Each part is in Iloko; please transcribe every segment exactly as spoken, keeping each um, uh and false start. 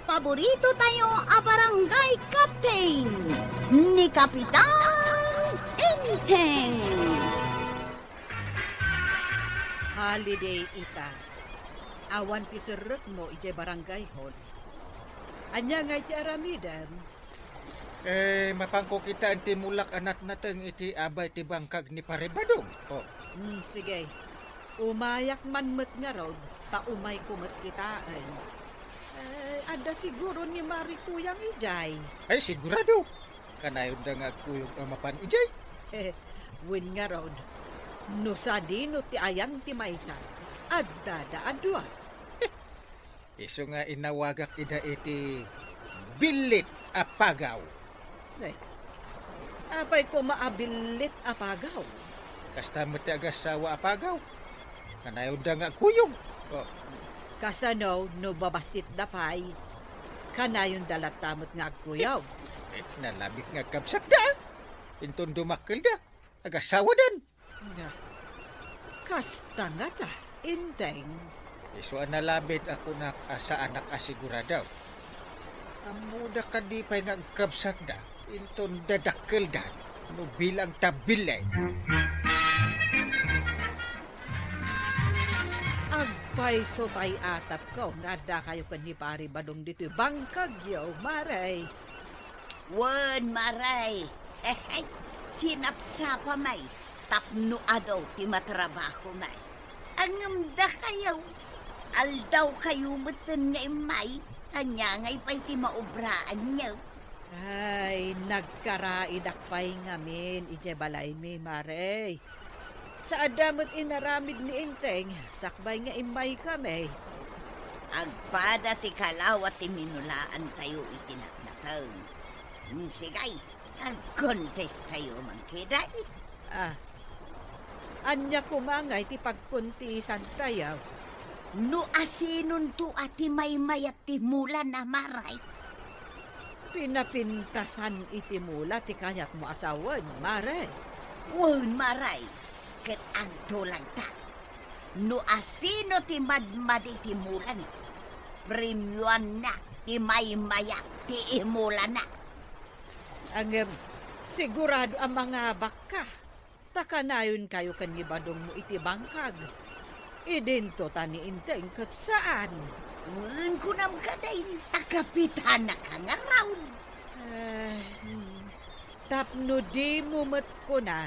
Paborito tayo a barangay captain, ni Kapitan Enteng. Holiday ita. Awan ti serrekmo idiay barangay hall. Ania ngay ti aramidem? Eh, mapanko kitaen ti mulak a natnateng iti abay ti bangkag ni Pare Badong. Oh. Hmm, sige. Umayak man met ngarud, ta umayko met kitaen. Eh, adda siguro ni Mari Tuyang idiay. Ay, sigurado. Kanayonda nga agkuyog a mapan idiay. Wen ngarud, no sadino ti ayan ti maysa, addada a dua. Isu nga inawagak ida iti billit a pagaw. Ay, apay koma a billit a pagaw? Kasta met ti agassawa a pagaw. Kanayonda nga agkuyog. Oh. Kasano no babassitda pay? Kanayonda latta met nga agkuyog. Eh, nalabit nga agkabsatda. Inton dumakkelda, agassawadan. Nga, kasta ngata, Enteng. Isu a nalabit a kunak a saanak a sigurado. Ammoda kadi pay nga agkabsatda, inton dadakkelda, no bilang ta billit. Agpayso tay atapko nga addakayo ken ni Pari Badong ditoy bangkagyo, Mare. Wen, Mare. Sinapsapami tapno adu ti matrabahom. Ngem dakayo, aldawkayo metten nga immay, ania ngay pay ti maobraanyo? Ay, nagkaraidak pay ngamin idiay balaymi, Mare. Saanda met inaramid ni Enteng, sakbay nga immaykami. Agpada ti kalawa ti minulaantayo iti natnateng. Hmm, sige, agkontestayo man ketdi. Ah, ania koma ngay ti pagkontisantayo? No asinonto a ti maymayat ti mulana, Mare? Pinapintasan iti mula ti kayatmo a sawen, Mare. Wen, Mare, ket agtulagta. No asino ti madmadi ti mulana, premioanna ti maymayat ti imulana. Ngem, sigurado a mangabakka. Ta kanayonkayo ken ni Badongmo iti bangkag. Idinto ta ni Enteng ket saan. Wen, kunam kadi, ta kapitanaka ngarud. Eh, hmm. Tapno dimo met kuna.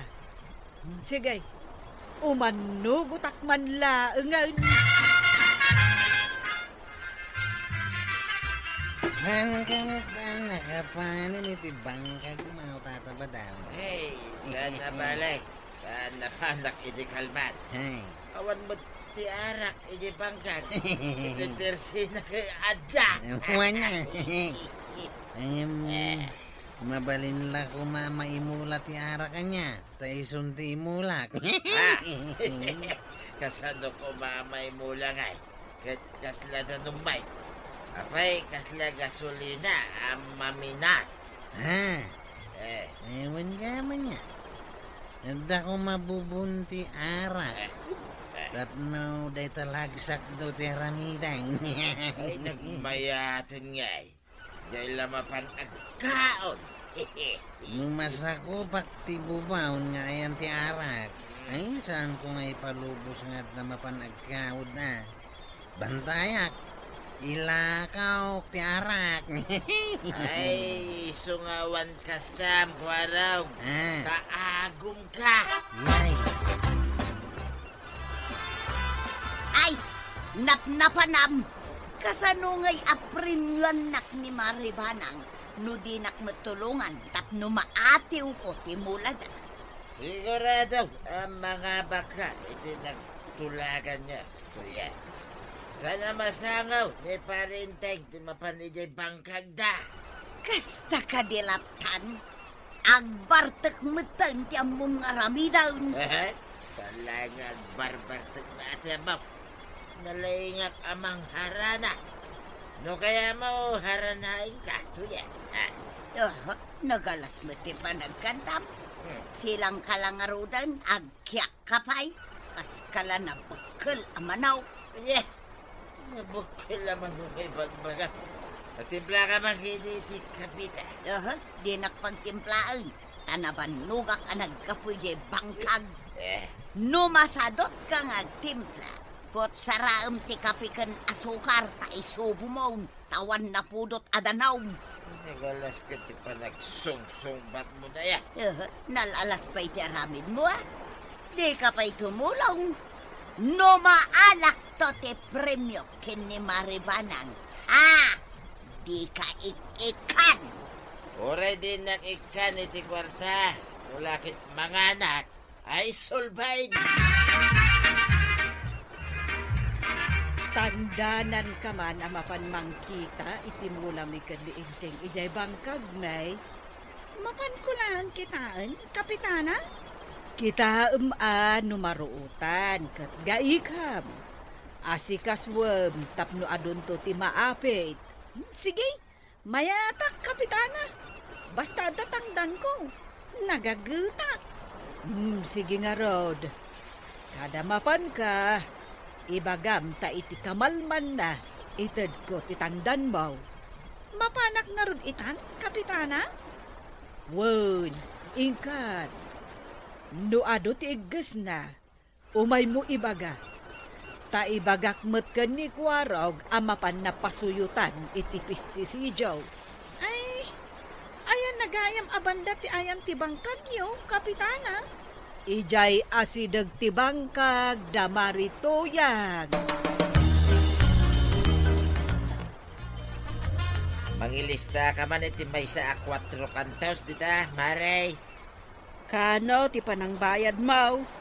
Sige, umannugotak man laengen. Saan ka met a nakapanen iti bangkagmo, Tata Badong? Hey, saan a bale? Saan a panak idi kalman? Hey. Awan met ti arak idi bangkag. Iti tersina ket adda. Wen a. Em, eh, mabalin la koma maimula ti arak ania. Ta isun ti imulak. Ah. Kasano koma maimula ngay? Ket kasla danum pay? Apay kasla gasolina a maminas? Ah. Eh. Ewan ka man niya. Adda ko mabubun ti arak. Eh. Eh. Tapno dayta lagsakdo ti aramidang. Ay, nagmayaten ngay. Dayta la mapan agkaon. No masakupak ti bubaon nga ayan ti arak, ay, saanko nga ipalubos nga adda mapan agkaon a. Bantayak, ilakaok ti arak. Ay, isu nga awan kastam, Kuarog. Ah. Kaagumka. Yay. Ay, napnapanam! Kasano ngay a premioannak ni Mari Banang no dinak met tulongan tapno maatiwko ti mulada? Sigurado a mangabakka iti nagtulaganyo, kuya. Saan a masangaw ni Pari Enteng ti mapan idiay bangkagda? Kasta kadi lattan? Agbartek metten ti ammom nga aramiden. Saan laeng nga agbarbartek met ti ammom? Nalaingak a mangharana. No kayatmo, haranaenka, tuya. Ah. Aha, nagalas met ti panagkantam. Hmm. Silangka la ngaruden, agkiakka pay. Kaska la nabekkel a manok. Ania? Nabekkel a manok nga ibagbagam? Timplaka man kadi ti kapitan. Aha, dinak pagtimplaen. Ta nabannogak a naggapu idiay bangkag. Eh. No masadutka nga agtimpla, kutsaraem ti kape ken asukar ta isubomon, ta awan napudot a danum. Nagalas ket ti panagsungsungbatmo dayta. Aha, nalalas pay ti aramidmo, a? Dika pay tumulong. No maalakto ti premio ken ni Maribanang, ha? Dika ik-ikkan. Uray dinak ikkan iti kuarta, no la ket manganak, ay sulbain. Tangdananka man a mapan mangkita iti mulami ken ni Enteng idiay bangkagmi. Mapanko laeng kitaen, Kapitana? Kitaem a no maruotan ket gaikam. Asikasuem tapno adunto ti maapit. Hmm, sige, mayatak, Kapitana. Basta adda tangdanko, nagagetak. Hmm, sige ngarud. Kada mapanka, ibagam ta iti kamalmanna, itedko ti tangdanmo. Mapanak ngarud itan, Kapitana? Wen, inkan. No adu ti iggesna, umaymo ibaga. Ta ibagak met ken ni Kuarog a mapanna pasuyotan iti pestisidio. Ay, ayanna gayam a banda ti ayan ti bangkagyo, Kapitana? Idiay asideg ti bangkag da Mari Tuyang. Mangilistaka man iti maysa a kuatro kantos dita, Mare. Kano ti panangbayadmo?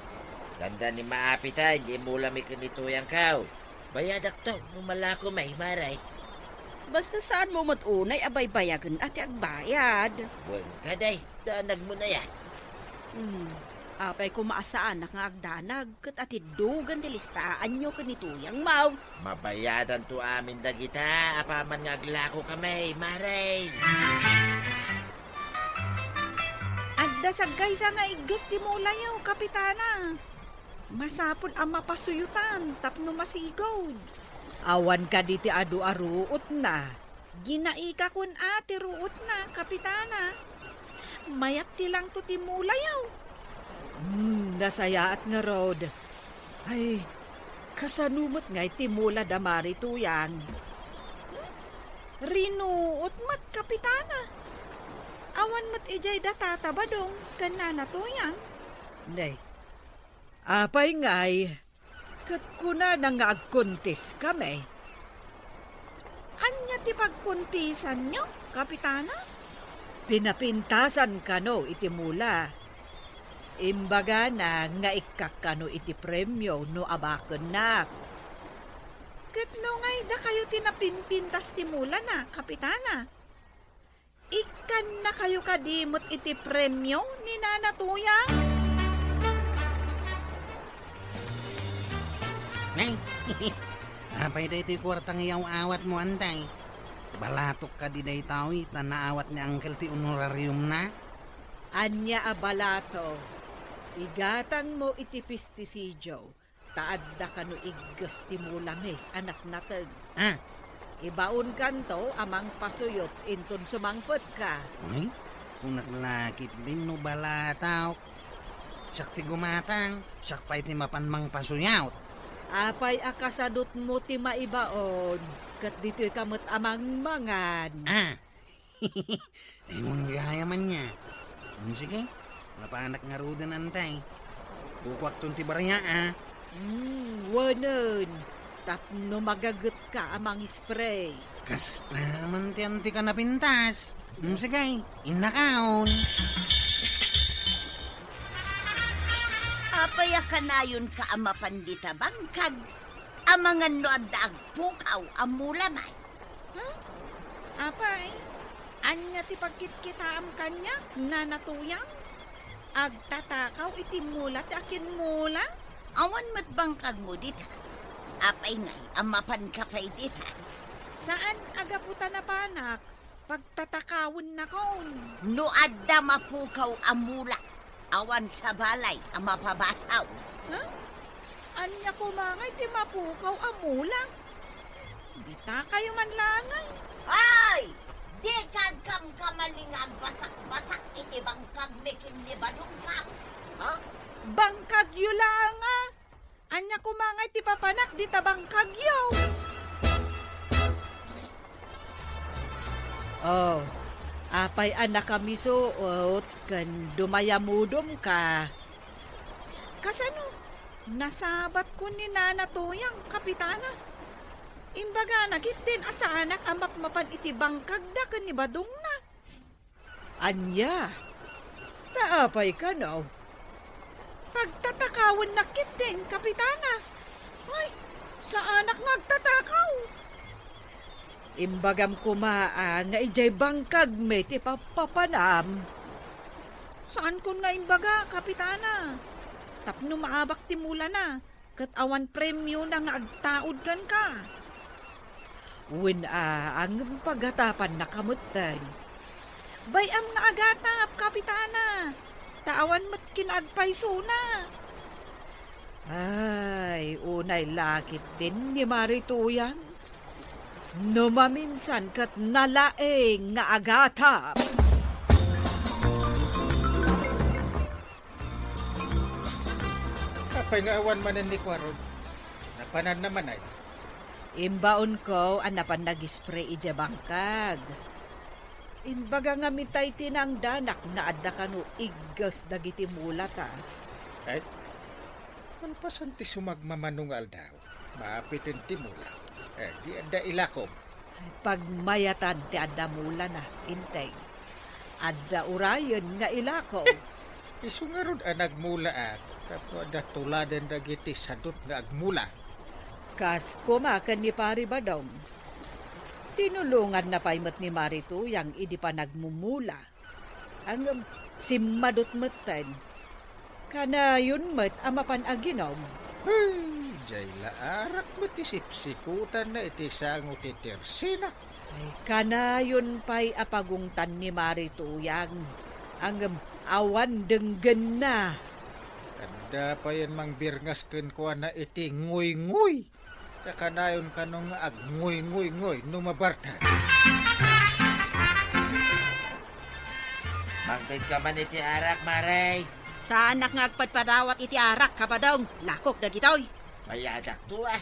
Tanda ni maapita, idiay mulami ken ni Tuyangko. Bayadakto no malakomi, Mare. Basta saanmo met unay a baybayagen a ti agbayad. Wen kadi, danagmo aya. Hmm, apay koma a saanak nga agdanag ket atiddogen ti listaanyo ken ni Tuyangmo? Mabayadanto amin dagita apaman nga aglakokami, Mare. Adda sagkaysa nga igges ti mulayo, Kapitana. Masapul a mapasuyotan tapno masigud. Awan kadi ti adu a ruotna? Ginaikakon a ti ruotna, Kapitana. Mayat ti langto ti mulayo. Hmm, nasayaat ngarud. Ay, kasano met ngay ti mula da Mari Tuyang? Hmm? Rinuot met, Kapitana. Awan met idiay da Tata Badong ken Nana Tuyang. Nay, apay ngay, ket kunana nga agkuntiskami? Ania ti pagkuntisanyo, Kapitana? Pinapintasan kano iti mula. Imbagana nga ikkak kano iti premio no abakennak. Ket no ngay dakayo ti napinpintas ti mulana, Kapitana? Ikkannakayo kadi met iti premio ni Nana Tuyang? Nay, apay daytoy kuarta nga iyaw-awatmo, Antay? Balatok kadi daytoy ta naawat ni Angkel ti honorariumna? Ania a balatok? Igatangmo iti pestisidio. Ta adda kano igges ti mulami a natnateg. Ah. Ibaonkanto a mangpasuyot inton sumangpetka. Ay, kunak la ketdin no balatok. Siak ti gumatang, siak pay ti mapan mangpasuyot. Apay a kasadutmo ti maibaon, ket ditoyka met a mangmangan. Ah. Ay, manggayam ania. Hmm, sige, mapanak ngaruden, Antay. Kukuakton ti barya, a. Hmm, wanen. Tapno magagetka a mangispray. Kasta man ti antika napintas. Hmm, sige, innakaon. Apay a kanayonka a mapan dita bangkag? Amangan no adda agpukaw a mula, may. Hmm? Apay, ania ti pagkitkitaam kaniak, Nana Tuyang? Agtatakaw iti mula ti akinmula? Awan met bangkagmo dita. Apay ngay a mapanka pay dita? Saan a gapu ta napanak, pagtatakawennakon. No adda mapukaw a mula, awan sa balay a mapabasaw. Ha? Ania koma ngay ti mapukaw a mula? Ditakayo man laeng. Ay, Badong ka! Ha? Bangkagyo laeng a! Ania koma nga iti papanak dita bangkagyo? Oh, apay a nakamisuot ken dumayamudom ka? Kasano? Nasabatkon ni Nana Tuyang, Kapitana. Imbagana ketdin a saanak a mapmapan iti bangkagda ken ni Badongna. Ania? Ta apay kano? Pagtatakawennak ketdin, Kapitana. Ay, saanak nga agtatakaw. Imbagam koma a nga idiay bangkagmi ti pappapanam. Saankon nga imbaga, Kapitana. Tapno maabak ti mulana, ket awan premiona nga agtaud kenka. Wen a, ngem pagatapannaka metten. Bay-am nga agatap, Kapitana, ta awan met kinaagpaysona. Ay, unay la ketdin ni Mari Tuyang. No maminsan ket nalaing nga agatap. Apay nga awan manen ni Kuarog? Napananna man ay? Imbaonko a napan nag-spray idiay bangkag. Imbaga ngamin tay tinangdanak nga adda kano igges dagiti mulata. Ay, kalpasan ti sumagmamano nga aldaw, maapiten ti mula. Eh, di adda ilakom. Pagmayatan ti adda mulana, Inteng. Adda urayen nga ilakom. Isu ngarud a nagmulaak, tapno adda tuladen dagiti sadut nga agmula. Kas koma ken ni Pari Badong. Tinulonganna pay met ni Mari Tuyang idi panagmumula. Ngem simmadut metten. Kanayon met a mapan aginom. Hey, diay la arak met ti sipsikutanna iti sango ti tersina. Ay, kanayon pay a pagungtan ni Mari Tuyang. Ngem awan denggenna. Adda payen mangbirngas kenkuana iti nguynguy. Ta kanayon kano nga agnguynguynguy no mabarta. Mangted ka man iti arak, Mare. Saanak nga agpadpadawat iti arak, Kabadong. Lakok dagitoy. Bayadakto, a.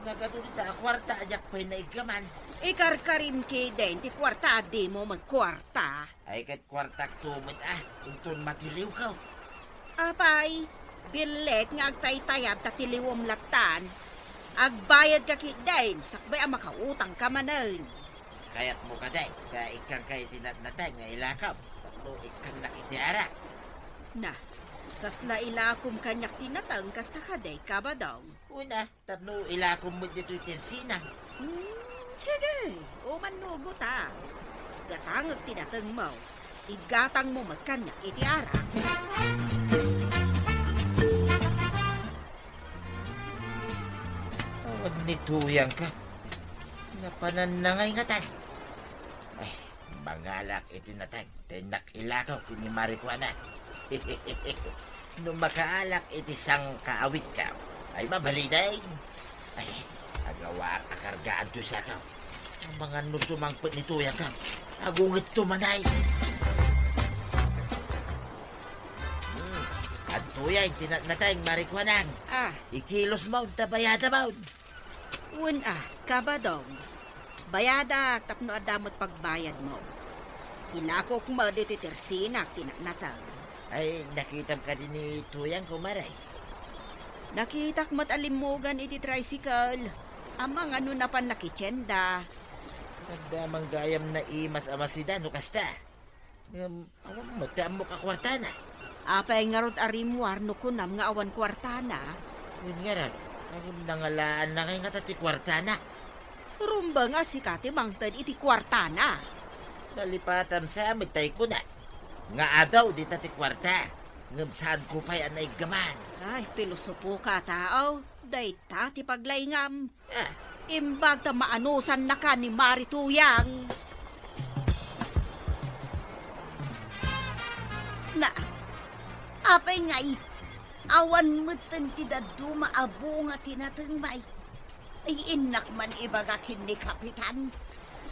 Nagadu dita a kuarta a diak pay naiggaman. Ikarkarim ketdin ti kuarta a dimo met kuarta. Ay, ket kuartakto met, a, inton matiliwko. Apay, billit nga agtaytayab ta tiliwem lattan. Agbayadka ketdin, sakbay a makautangka manen. Kayatmo kadi, ta ikkangka iti natnateng nga ilakom, tapno ikkannak iti arak. Na, kasla ilakom kaniak ti nateng kasta kadi, Kabadong? Una, tapno ilakom met ditoy tersina. Hmm, sige, umannugo ta. Gatangek ti natengmo. Igatangmo met kaniak iti arak. Awan ni Tuyang ka. Napananna ngay ngatan. Ay, mangalak iti nateng. Tennak ilakaw ken ni Mari Kuana. No makaalak iti sangkaawitkaw, ay mabalinen. Ay, agawaak a kargaan toy sakaw. Amangan no sumangpet ni Tuyang ka, agungetto manay. Hmm, adtoy ti natnateng, Mari Kuanang. Ah. Ikilusmo ta bayadamon. Wen a, Kabadong. Bayadak tapno adda met pagbayadmo. Ilakok met ditoy tersinak ti natnateng. Ay, nakitam kadi ni Tuyang, kumare? Nakitak met a limmugan iti tricycle. Amangan no napan nakitienda. Adda man gayam naimas a masida no kasta. Ngem awan met ti ammok a kuartana. Apay ngarud a rimmuar no kunam nga awan kuartana? Wen ngarud, ngem nangalaanna ngay ngata ti kuartana. Rumbeng a sika ti mangted iti kuartana. Nalipatam sa met tay kuna nga adu dita ti kuarta, ngem saanko pay a naiggaman. Ay, pilosopoka a tao, dayta ti paglaingam. Ah. Imbag ta maanusannaka ni Mari Tuyang. Na, apay ngay, awan metten ti dadduma a bunga ti natengmay. Ay, innak man ibaga ken ni Kapitan.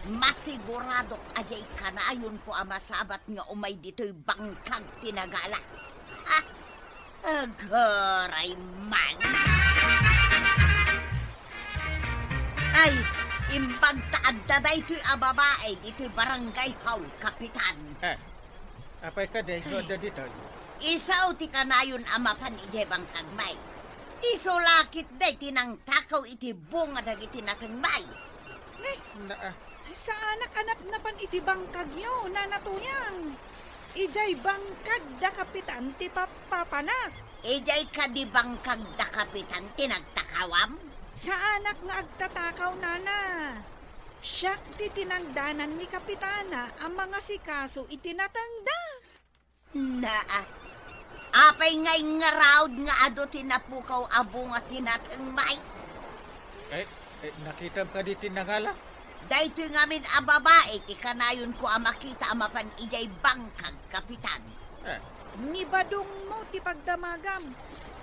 Masiguradok a diay kanayonko a masabat nga umay ditoy bangkag ti nagala. Ha? Aguray man! Ay, imbag ta adda daytoy a babae ditoy barangay hall, Kapitan. Eh, apay kadi no adda ditoy? Isu ti kanayon a mapan idiay bangkag, may. Isu la ketdi ti nangtakaw iti bunga dagiti nateng, may. Eh, na, ah. Saanak a napnapan iti bangkagyo, Nana Tuyang. Idiay bangkag da Kapitan ti pappapanak. Idiay kadi bangkag da Kapitan ti nagtakawam? Saanak nga agtatakaw, Nana. Siak ti tinangdanan ni Kapitana a mangasikaso iti natengda. Naa. Apay nga ingngaraw nga adu ti napukaw a bunga ti nateng, may? Eh, eh, nakitam kadi ti nangala? Daytoy ngamin a babae ti kanayonko a makita a mapan idiay bangkag, Kapitan. Eh. Nibadongmo ti pagdamagam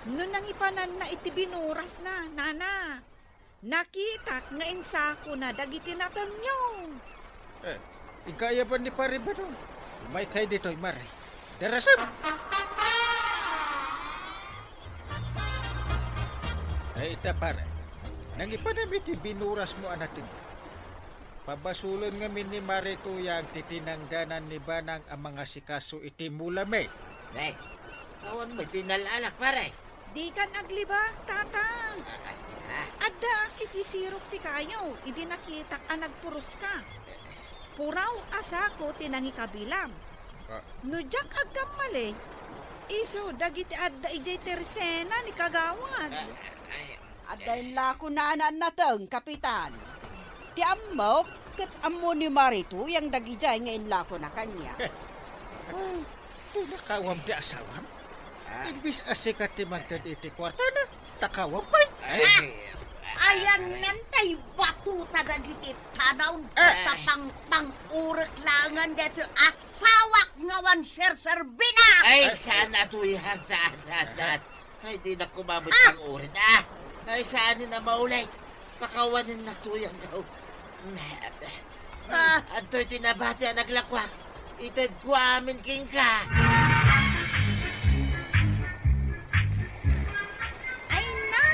no nangipananna iti binurasna, Nana. Nakitak nga insakona dagiti natengyo. Eh, inka aya ban ni Pare Badong? Umaykay ditoy, Mare. Darasem! Ay, ita, Pare. Nangipanam iti binurasmo a nateng. Pabasolen ngamin ni Mare Tuyang ti tinangdanan ni Banang a mangasikaso iti mulami. Eh, awan met ti nalaalak, Pare. Dikan aglibak, Tatang. Addaak iti sirok ti kayo idi nakitak a nagpuroska. Puraw a sako ti nangikabilam. Ah. No diak agkamali, isu dagiti adda idiay tersena ni Kagawad. Ah, ay, Adda inlako nana a nateng, Kapitan. Ti ammok, ket ammo ni Mare Tuyang dagidiay nga inlakona kaniak. Ti nakawam ti asawam? Ah. Imbes a sika ti mangted iti kuartana, takawam pay. Ay, Ah! Ayan men tay batuta dagiti tanaw, Ah! tapang pang-urek laengan daytoy asawak nga awan serserbina. Ay, saan a Tuyang, saan, saan, saan. Ay, dinak koma met Ah! pang-uret, ah. Ay, saanen a maulit. Pakawanen na Tuyang, gaw. Ah! Adtoy ti nabati a naglakuak. Itedko amin kenka. Ay na,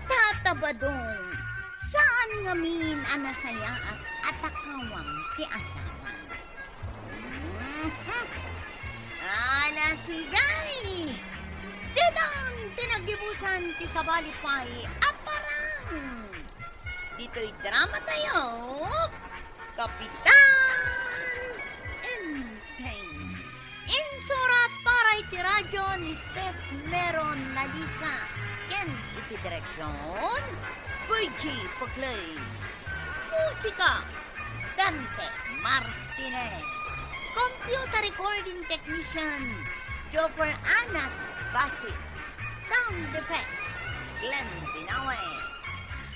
Tata Badong. Saan ngamin a nasayaat a takawam ti asawa? Mhm. Ala, sigay! Didang ti nagibusan ti sabali pay a parang. Ditoy drama tayo, Kapitan Enteng. Insurat para iti radyo ni Steph Meron Nalica ken iti direksyon, Virgie Paclay. Musika, Dante Martinez. Computer recording technician, Jopper Anas Basit. Sound effects, Glenn Binawe.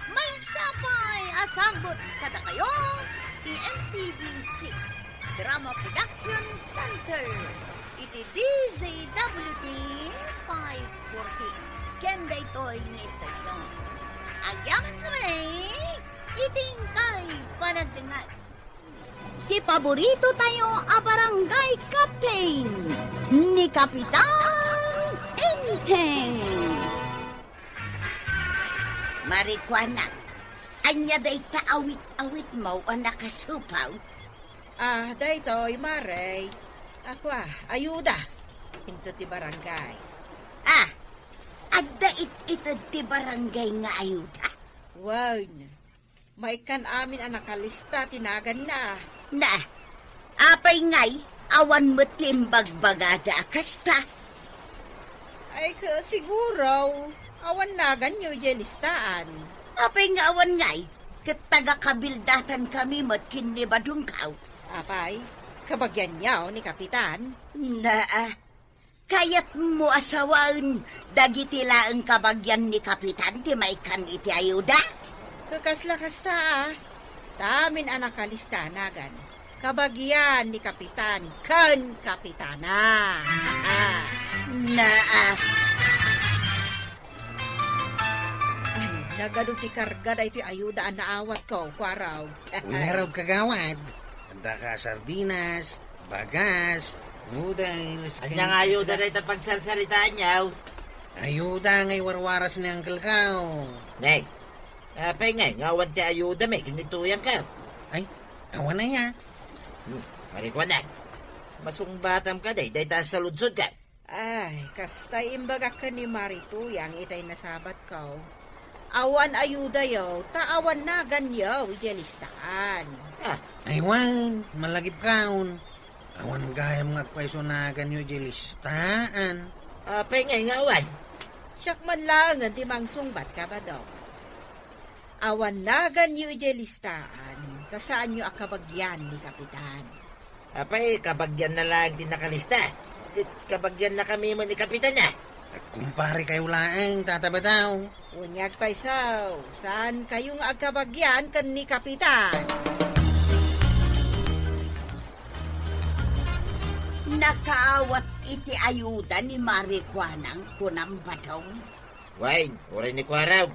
Maysa pay a sagut kadakayo ti M T V C Drama Production Center iti D Z W T five forty ken daytoy nga istasyon. Agyaman kami iti inkay panagdengngeg. Ti paborito tayo a barangay captain, ni Kapitan Enteng. Marikuana, ania dayta awit-awitmo a nakasupaw? Ah, daytoy, Mare. Ako, ah, ayuda. Into ti barangay. Ah, adda it-ited ti barangay nga ayuda? Wen, maikkan amin a nakalista ti naganna. Na, apay ngay, awan met ti imbagbagada a kasta? Ay, ka-, siguro, awan naganyo idiay listaan. Apay nga awan ngay, ket taga-kabildatan kami met ken ni Badungkaw. Apay, kabagianyo ni Kapitan? Naa, kayatmo a sawen dagiti laeng kabagian ni Kapitan ti maikkan iti ayuda? Kakasla kasta, a. Amin a nakalista nagan, kabagian ni Kapitan ken Kapitana. Naa. Ay, Nagadu ti karga daytoy ayuda a naawatko, Kuarog. Uy, ngarud, kagawad. Adda ka sardinas, bagas, noodles, ania nga ayuda dayta pagsarsaritaanyo? Ayuda nga iwarwaras ni Uncle ko. Nay, apay nga, nga awan ti ayuda, may kinituyan ka. Ay, awan aya. Hmm, Marikuanang. Masungbatam ka, day, dayta saludsod ka. Ay, kasta imbagak ken ni Mari Tuyang itay nasabatko. Awan ayudayo, ta awan naganyo idiay listaan. Ah. Ay, wen, malagipkon. Awan gayam nga agpayso naganyo idiay listaan. Apay ngay nga awan? Siak man laengen ti mangsungbat, Kabadong. Awan naganyo idiay listaan, ta saanyo a kabagian ni Kapitan. Apay, kabagianna laeng ti nakalista. Ket kabagiannakami met ni Kapitan, a? Kumpare kayo laeng, Tata Badaw. Wen nga agpayso, saan kayo nga agkabagian ken ni Kapitan? Nakaawat iti ayuda ni Marikuanang, kunam, Badong? Wen, uray ni Kuarog.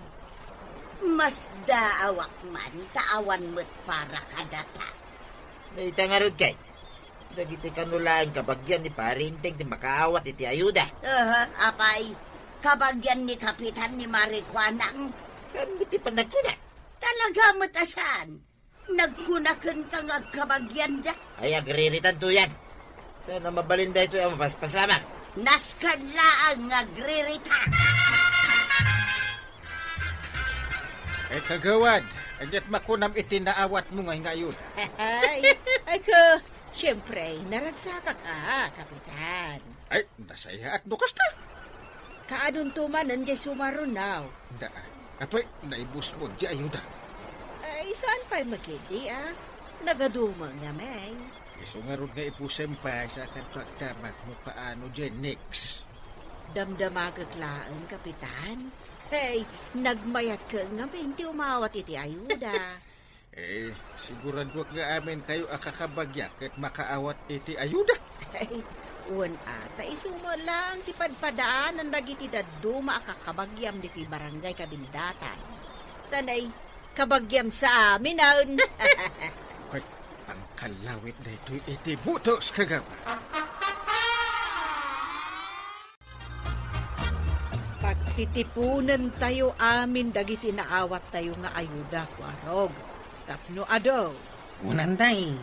Masdaawak man ta awan met para kadata. Dayta ngarud ket, dagiti kano laeng kabagian ni Pari Enteng ti makaawat iti ayuda. Aha, apay, kabagian ni Kapitan ni Marikuanang. Saan met ti panagkuna? Talaga met a saan. Nagkuna kenka nga agkabagianda. Ay, agriritan, Tuyang. Saan a mabalin daytoy a mapaspasamak? Nasken laeng nga agririta. Ay, kagawad, aniat makunam iti naawatmo ngay nga ayuda? Ay, ay, ka, siyempre, naragsakak a, Kapitan. Ay, nasayaat no kasta. Kaadunto manen diay sumarunaw. Da, apay, naibusmo diay ayuda. Ay, saan pay makidi, a? Nagadu met ngamin. Isu ngarud nga ibusem pay, sakanto agdamag no kaano diay next. Damdamagek laeng, Kapitan. Hey, nagmayat ket ngamin ti umawat iti ayuda. Eh, siguraduak nga aminkayo a kakabagiak ket makaawat iti ayuda. Ay, wen a, ta isu met laeng ti padpadaanan dagiti dadduma a kakabagiam ditoy barangay Kabindatan. Ta nay, kabagiam sa aminen. Hoy, pangkallawit daytoy iti butos, kagawad. Pagtitiponentayo amin dagiti naawattayo nga ayuda, Kuarog, tapno adu. Wen, Tay.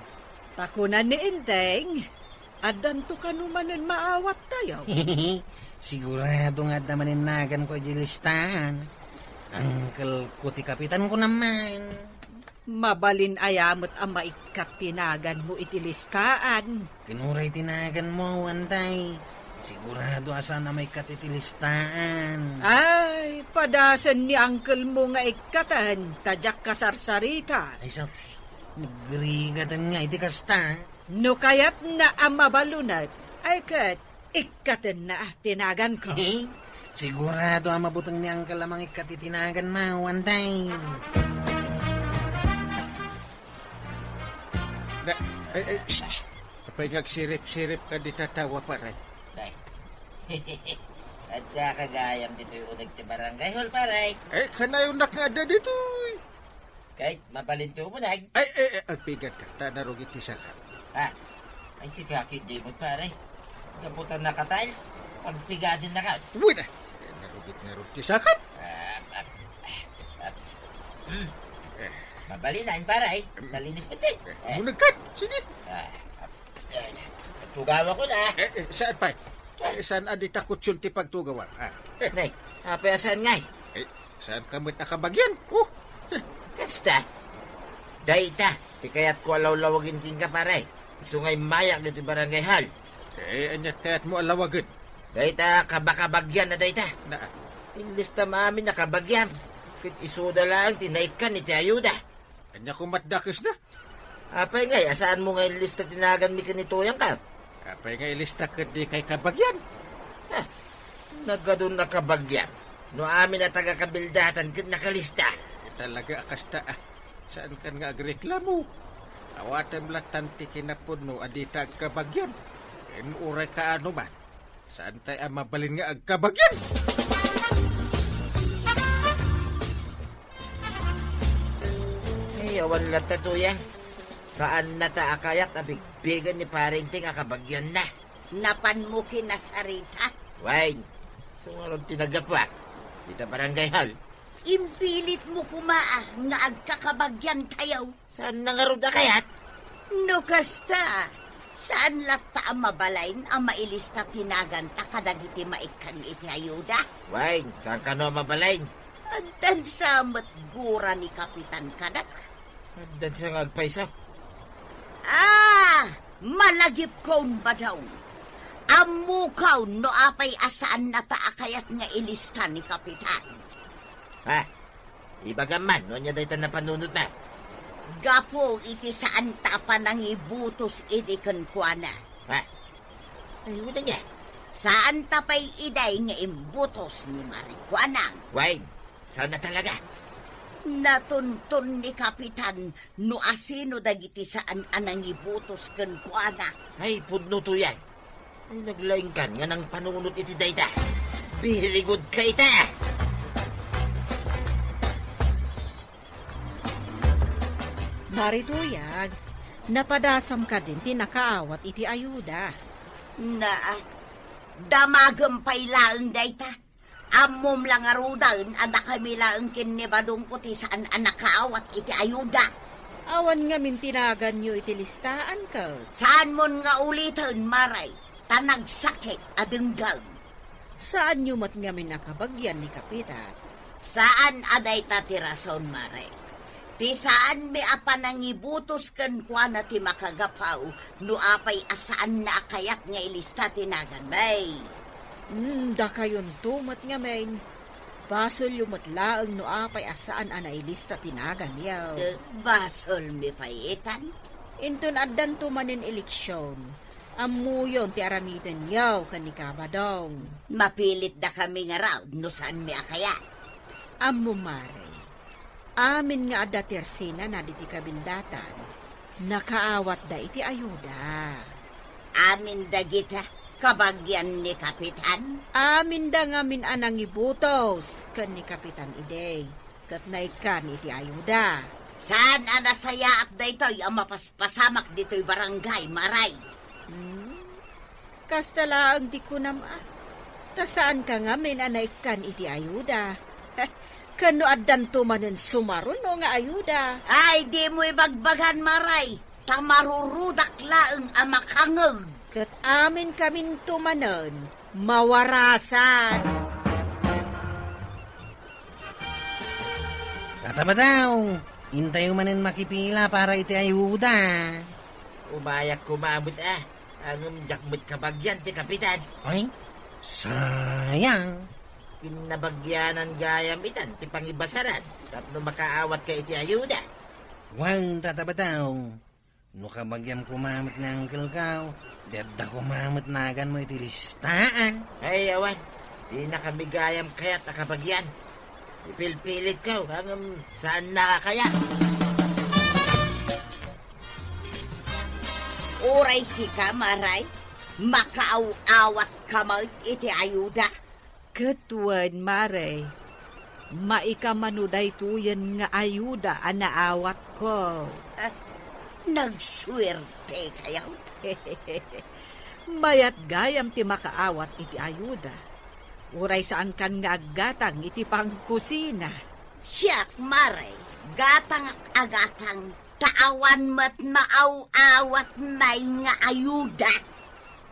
Ta kuna ni Enteng, addanto kano manen maawattayo. Sigurado nga adda manen naganko idiay listaan. Uncle ko ti kapitan ko naman. Mabalin aya met a maikkat ti naganmo iti listaan? Ken uray ti naganmo, Tay, sigurado a saan a maikkat iti listaan. Ay, padasen ni uncle mo nga ikkaten, ta diak kasarsarita. Ay, sus, nagrigaten nga iti kasta. No kayatna a mabalunet, ay ket ikkatenna ti naganko. Sigurado a mabuteng ni Uncle a mangikkat iti naganmo, Tay. Na, ay, ay, shh, shh. Apay nga agsirip-sirip ka di tatawa, pare? Day. Adda ka gayam ditoy uneg ti barangay hall, pare. Eh, kanayon nak nga adda ditoy. Kay, mabalinto mo, Nag. Ay, ay, ay, agpigat ka. Ta narugit ti sakap. Ha? Ay, si Kaki, di mo, pare. Gaputan na ka tiles. Pagpigatin na ka. Uy, na. Eh, narugit, narugit ti sakap. Ah, ah, ah, ah. Hmm. Eh. Mabalin na, pare. Hmm. Nalinis mo, din. Eh, eh. Munag ka. Sige. Ah, ah, eh, tugawa ko na. Eh, eh, saan pa? Eh, saan a di takutyon ti pagtugawan? Ah. Eh. Nay, apay a saan ngay? Eh, saan ka met a kabagian? Oh. Kasta. Dayta, ti kayatko a lawlawagen kenka, pare. Isu nga immayak ditoy barangay hall. Eh, aniat kayatmo a lawagen? Dayta, kabakabagian a dayta. Na. Inlistam amin a kabagiam. Ket isuda laeng ti naikkan iti ayuda. Ania koma ti dakesna? Apay ngay, a saanmo nga inlista ti naganmi ken ni Tuyang ka? Apay nga ilista ket di kay kabagian? Ah, nagadun a kabagiam. No amin a taga-Kabindatan ket nakalista. Eh, talaga a kasta, ah. Saan kan nga agreklamo? Awatem lattan ti kinapudno a dita agkabagian. Ken uray kaano man. Saantay a mabalin nga agkabagian? Ay, awan latta, Tuya. Saannata a kayat a bigbigen ni Pare Enteng a kabagianna. Napanmo kinasarita? Wen, isu ngarud ti naggapuak ita barangay hall. Impilitmo koma a nga agkakabagiantayo. Saanna ngarud a kayat? No kasta, saan latta a mabalin a mailista ti naganta kadagiti maikkan iti ayuda? Wen, saan kano a mabalin? Addan sa met gura ni Kapitan kadaka. Addan sa nga agpayso. Ah, malagipkon, Badong. Ammokon no apay a saannata a kayat nga ilista ni Kapitan. Ha? Ibagam man, no ania dayta napanunotna? Gapu iti saanta a panangibutos idi kenkuana. Ha? Ay, wen ania? Saanta pay idi nga imbutos ni Marikuanang. Wen, saanna talaga? Natunton ni Kapitan no asino dagiti saan a nangibutos kenkuana. Ay, pudno, Tuya. Ay, naglaingkan nga nangpanunot iti dayta. Birigudka ita! Mare Tuya, napadasam kadin ti nakaawat iti ayuda? Na, damagem pay laeng dayta. Ammom la ngaruden a dakami laeng ken ni Badong Puti saan a nakaawat iti ayuda. Awan ngamin ti naganyo iti listaan, ket? Saanmon nga uliten, Mare, ta nagsakit a denggem. Saanyo met ngamin a kabagian ni Kapitan? Saan a dayta ti rason, Mare. Ti saanmi a panangibutos kenkuana ti makagapu no apay a saanna a kayat nga ilista ti naganmi. Hmm, dakayonto met ngamin. Basolyo met laeng no apay a saan a nailista ti naganyo. Eh, basolmi pay itan? Inton addanto manen eleksion, ammoyon ti aramidenyo ken ni Kabadong. Mapilitdakami ngarud no saanmi a kayat. Ammom, Mare. Amin nga adda ti arsinana ditoy kabildatan, nakaawatda iti ayuda. Amin dagita kabagian ni Kapitan? Aminda ngamin a nangibutos ken ni Kapitan idi, ket naikkan iti ayuda. Saan a nasayaat daytoy a mapaspasamak ditoy barangay, Mare. Hmm? Kasta laeng ti kunam a, ta saanka ngamin a naikkan iti ayuda. Ken no addanto manen sumaruno nga ayuda? Ay, dimo ibagbagan, Mare, ta marurudak laeng a makangeg. Ket aminkaminto manen mawarasan. Tata Badong, intayo manen makipila para iti ayuda. Umayak koma met a. Ngem diak met kabagian ti Kapitan. Ay, sayang. Kinnabagianan gayam itan ti pangibasaran tapno makaawatka iti ayuda. Wen, Tata Badong, no kabagiam koma met ni Uncle Kao, di adda koma met naganmo iti listaan. Ay, awan. Dinakami gayam kayat a kabagian. Ipilpilitko, ngem saanna a kayat. Uray sika, Mare, makaaw-awatka met iti ayuda. Ket wen, Mare, maikamano daytoyen nga ayuda a naawatko. Ah, nagsuertekayo. Mayat gayam ti makaawat iti ayuda. Uray saankan nga aggatang iti pangkusina. Siak, Mare, gatangak a gatang, ta awan met maaw-awat may nga ayuda.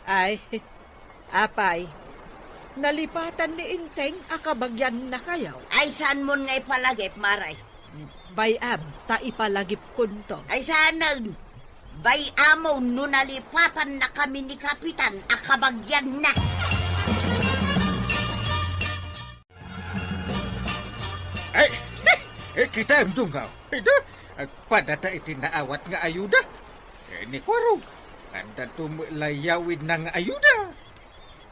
Ay, apay, nalipatan ni Enteng a kabagiannakayo? Ay, saanmon nga ipalagip, Mare? Bay-am, ta ipalagipkonto. Ay, saanen. Bay-amon no nalipatannakami ni Kapitan a kabagianna. Ay, eh, kitaem, Dunggaw. Ida, agpadata iti naawat nga ayuda. Eh, ni Kuarog, adda met layawidna nga ayuda.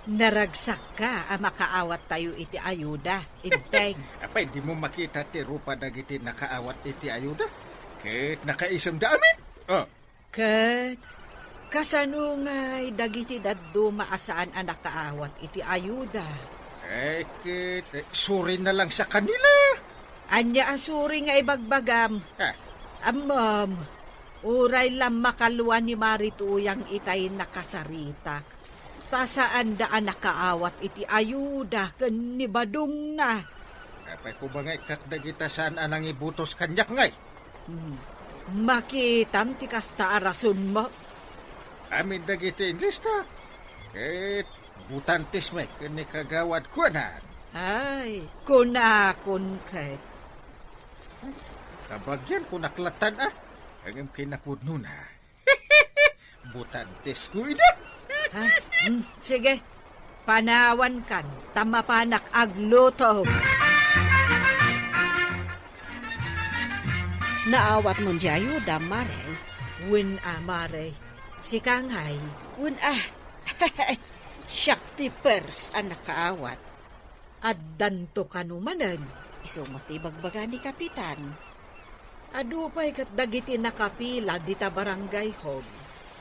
Naragsakka a makaawattayo iti ayuda, Enteng. Apay, dimo makita ti rupa dagiti nakaawat iti ayuda? Ket nakaisemda amin. Oh. Ket kasano ngay dagiti dadduma a saan a nakaawat iti ayuda? Eh, ket, eh, surina laeng sa kanila. Ania a suri nga ibagbagam? Ah. Ammom, uray la makalua ni Mari Tuyang itay nakasaritak, ta saanda a nakaawat iti ayuda ken ni Badongna. Apay koma nga ikkak dagita saan a nangibutos kaniak ngay? Hmm. Makitam ti kasta a rasonmo. Amin dagiti inlista, ket butantes met ken ni Kagawad Juanan. Ay, kunakon ket. Kabagian kunak lattan a, ngem kinapudnona. Butantes ko ida. Ha? Hmm, sige. Panawankan, ta mapanak agluto. Naawatmon diay ayuda, Mare? Wen a, Mare. Sika ngay? Wen a. Siak ti pers a nakaawat. Addanto kano manen? Isu met ti ibagbaga ni Kapitan. Adu pay ket dagiti nakapila dita barangay hall.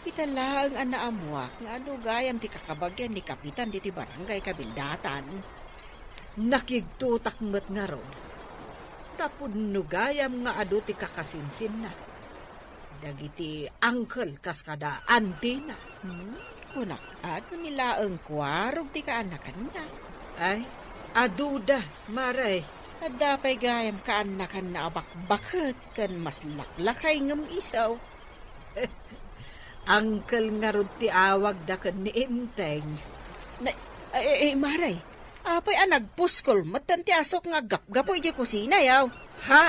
Ita laeng a naammuak nga adu gayam ti kakabagian ni Kapitan diti barangay kabildatan. Nakigtotak met ngarud. Ta pudno gayam nga adu ti kakasinsinna. Dagiti uncle kas kada antina. Hmm? Kunak, adu ni laeng kuarog ti kaanakanna. Ay, aduda, Mare. Adda pay gayam kaanakanna a bakbaket ken maslaklakay ngem isu. Uncle ngarud ti awagda ken ni Enteng. Na, ay, ay, ay, Mare, apay a nagpuskol metten ti asuk nga aggapgapu idiay kusina, yaw? Ha?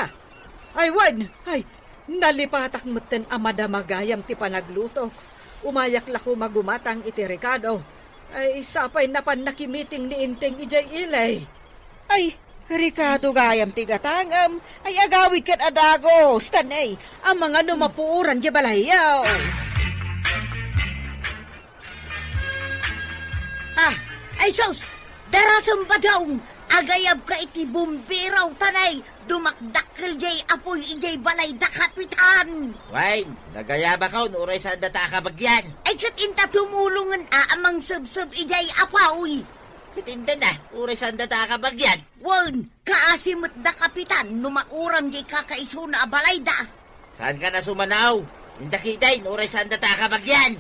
Ay, wen! Ay, nalipatak metten a madama gayam ti panaglutok. Umayak la koma gumatang iti rekado. Ay, sapay napan nakimiting ni Enteng idiay ili. Ay, rekado gayam ti gatangem. Ay, agawid ket a dagus. Tan, ay, amangan no mapuoran diay balayyo. Ah, ay sus! Darasem, Badong! Agayabka iti bumbero, tan ay, dumakdakkel diay apuy idiay balay da Kapitan! Wen, nagayabakon, uray saanda ta a kabagian. Ay, ket inta tumulongen a, a mangsebseb idiay apuy. Ket inta na, uray saanda ta a kabagian. Wen, kaasi met da Kapitan no mauram diay kakaisuna a balayda. Saankan a sumanaw. Inta kitaen, uray saanda ta a kabagian.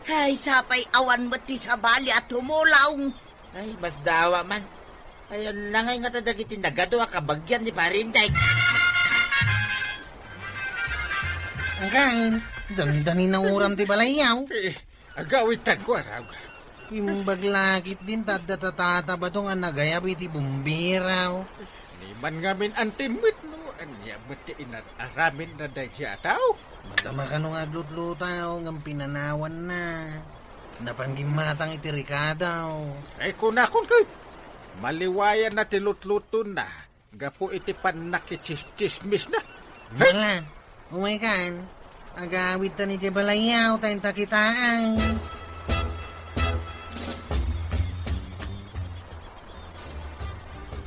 Ay, sapay awan met ti sabali a tumulong. Ay, masdawa man. Ay, ania ngay ngata dagiti nagadu a kabagian ni Pare Enteng? Again, dandani na uram ti balayyo. Eh, agawidtanko, arog. Imbag la ketdin ta adda tatata Badong a nagayab iti bumbero. Ni man ngamin antim met no ania met ti inar-aramidna daydiay a tao. Madama kano nga aglutlutaw ngem pinanawanna. Napan gimmatang iti rekado. Ay, kunakon ket, maliwayanna ti lutlutona gapu iti pannakitsistsismisna. Hala, umaykan. Agawidtan idiay balayyo ta inta kitaen.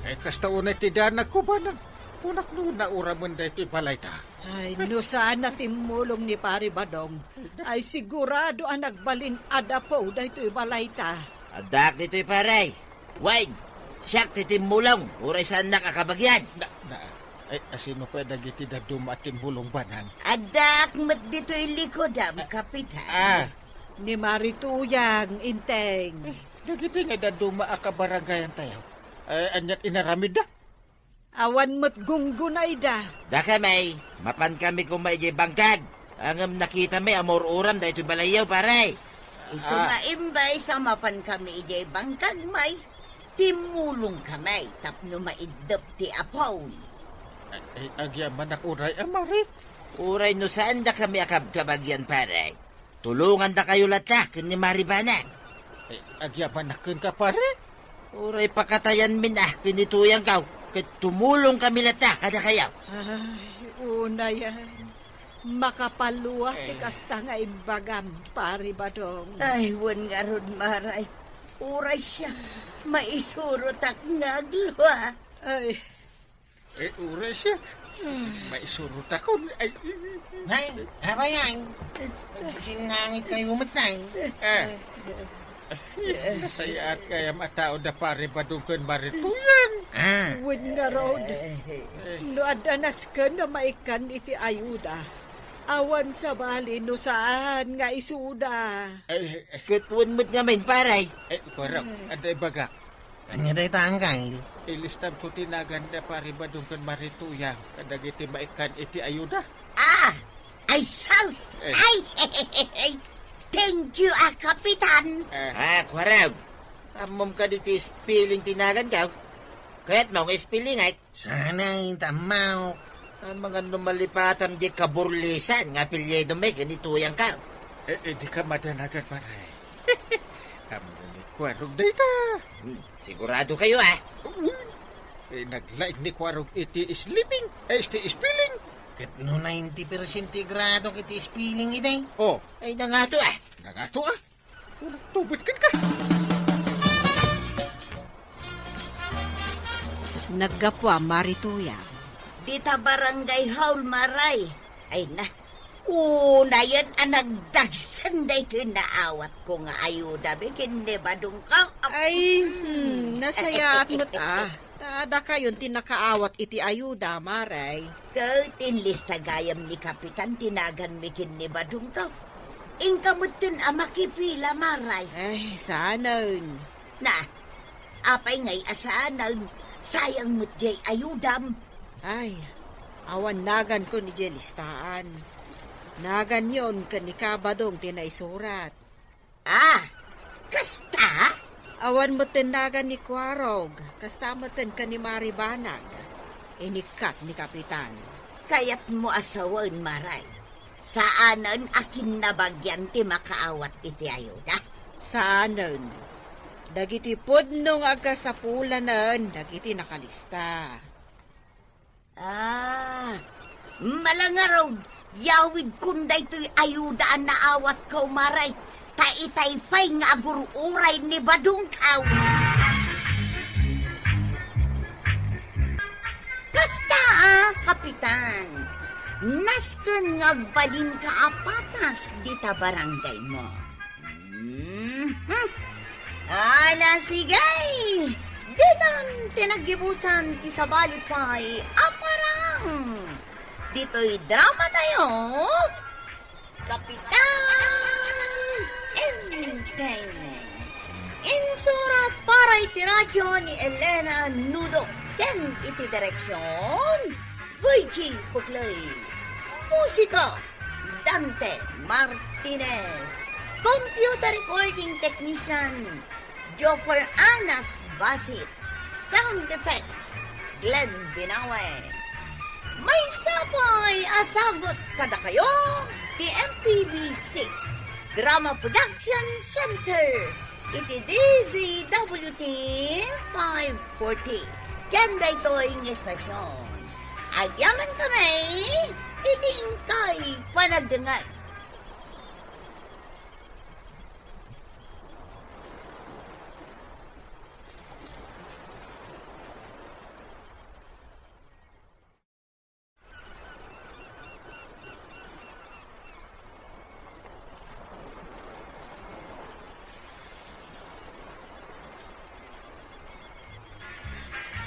Eh, kasta unay ti danagko, Badong. Kunak no nauramen daytoy balayta. Ay, no saan a timmulong ni Pare Badong, ay sigurado a nagbalin a dapo daytoy balayta. Addaak ditoy, pare. Wen, siak ti timmulong, uray saannak a kabagian. Na, na, ay, asino pay dagiti dadduma a timmulong, Badong? Addaak met ditoy likudam, Kapitan. Ah. Ni Mari Tuyang, Enteng. Eh, dagiti nga dadduma a kabaranggayantayo, eh, aniat inaramidda? Awan met gunggunayda. Dakami, mapankami koma idiay bangkag. Ngem nakitami a maur-uram daytoy balayyo, pare. Isu Ah. nga imbes a mapankami idiay bangkag, may, timmulongkami tapno maiddep ti apuy. Ay, ay, agyamanak uray a, Mari. Uray no saandakami a kabkabagian, pare. Tulongandakayo latta ken ni Mari Banag. Eh, agyamanak kenka, pare? Uray pakatayanmin a ken ni Tuyangko, ket tumulongkami latta kadakayo. Ay, unayen. Makapalua ti Eh. kasta nga imbagam, Pare Badong. Ay, wen ngarud, Mari. Uray siak, maisurotak nga aglua. Ay, Eh, uray siak. Maisurotakon. Ay, Nay, apay yan? Sinnangit kayo met, Nay. Eh. Nasayaat gayam a tao da Pare Badong ken Mari Tuyang. Ah. Wen ngarud, eh, no adda nasken a maikkan iti ayuda, awan sabali no saan nga isuda. Eh, eh. Ket wen met ngamin, pare. Eh, Kuarog, adda ibagak. Ania dayta, Angkel? Ilistabko ti nagan da Pare Badong ken Mari Tuyang kadagiti maikkan iti ayuda. Ah! Ay, sus! Eh. Ay! Thank you, ah, Kapitan! Eh. Ah, Kuarog. Ammom kadi ti spelling ti naganko? Kayatmo nga spellingan? Saan a, inta ammok. Amangan no malipatam di kaburlisan nga apelyidomi ken ni Tuyangko. Eh, eh, dika madanagan, pare. Ammo ni Kuarog dayta. Hmm, sigurado kayo, ah? Uy. Eh, naglaing ni Kuarog iti sleeping, eh, iti spelling. Ket no ninety percent ti gradok iti spelling idi? Oh. Ay, nangato, ah. Nangato, ah? Walang tubig kenka. Naggapu a Mari Tuyang. Dita barangay hall, Maray. Ay na, unayen a nagdagsen daytoy naawatko nga ayuda ken ni Badongko. Ay, hmm, nasayaat met a. Ta dakayon ti nakaawat iti ayuda, Maray. Ket inlista gayam ni Kapitan ti naganmi ken ni Badongko. Inka metten a makipila, Maray. Ay, saanen. Na, apay ngay a saanen, sayang met jay ayudam. Ay, awan naganko idiay listaan. Naganyon ken ni Kabadong ti naisurat. Ah, kasta? Awan metten nagan ni Kuarog, kasta metten ken ni Mari Banag. Inikkat ni Kapitan. Kayatmo a sawen, Maray. Saanen a kinnabagian ti makaawat iti ayuda? Saanen. Dagiti pudno nga agkasapulanen dagiti nakalista. Ah, malangarud, yawidkon daytoy ayuda a naawatko, Maray, ta itay pay nga agur-uray ni Badongko. Kasta a, Kapitan, nasken nga agbalinka a patas dita barangaymo. Mhm. Ala, sige! Ditan ti naggibusan ti sabali pay a parang. Ditoy drama tayo, Kapitan Enteng. Insurat para iti radyo ni Elena Nudo ken iti direksyon, Virgie Puclay. Musika, Dante Martinez. Computer recording technician, Joffer Anas Basit. Sound effects, Glenn Binawe. Maysa pay a sagut kadakayo ti M P B C Drama Production Center iti D Z W T five forty. Ken daytoy nga estasion, agyamankami iti inkay panagdengngeg.